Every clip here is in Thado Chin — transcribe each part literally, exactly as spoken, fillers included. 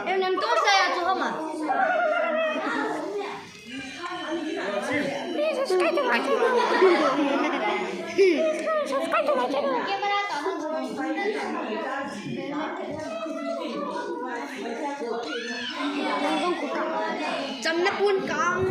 Em nem to sa ya chu hama. Please subscribe to my channel. Please subscribe to my channel. Chamna pun kang.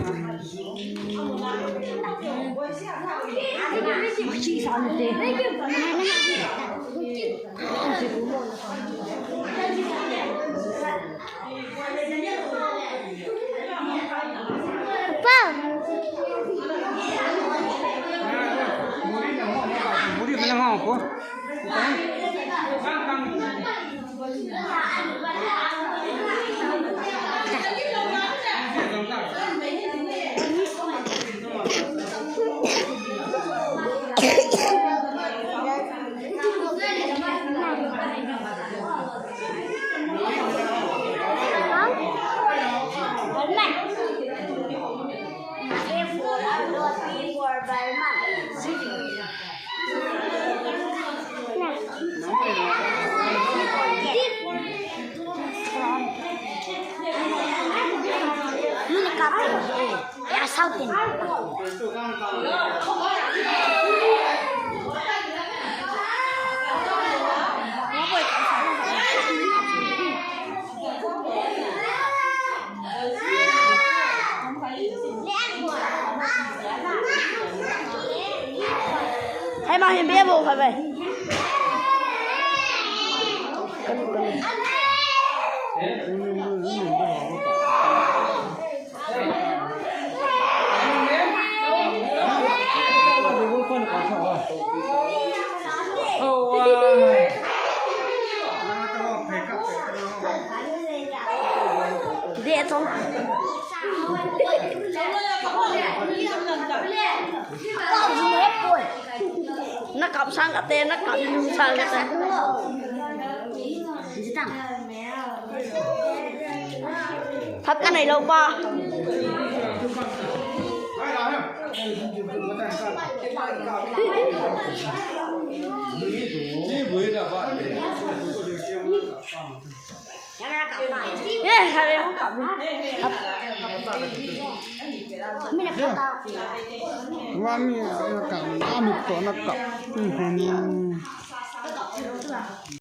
Hai ma hin be bo kha be. Na kap sang kate, na kap sang kate. Thap ka nei lou pa. Eh, hai ve, hung kap. Wa mi, na kap, a mi to na kap. Mhm.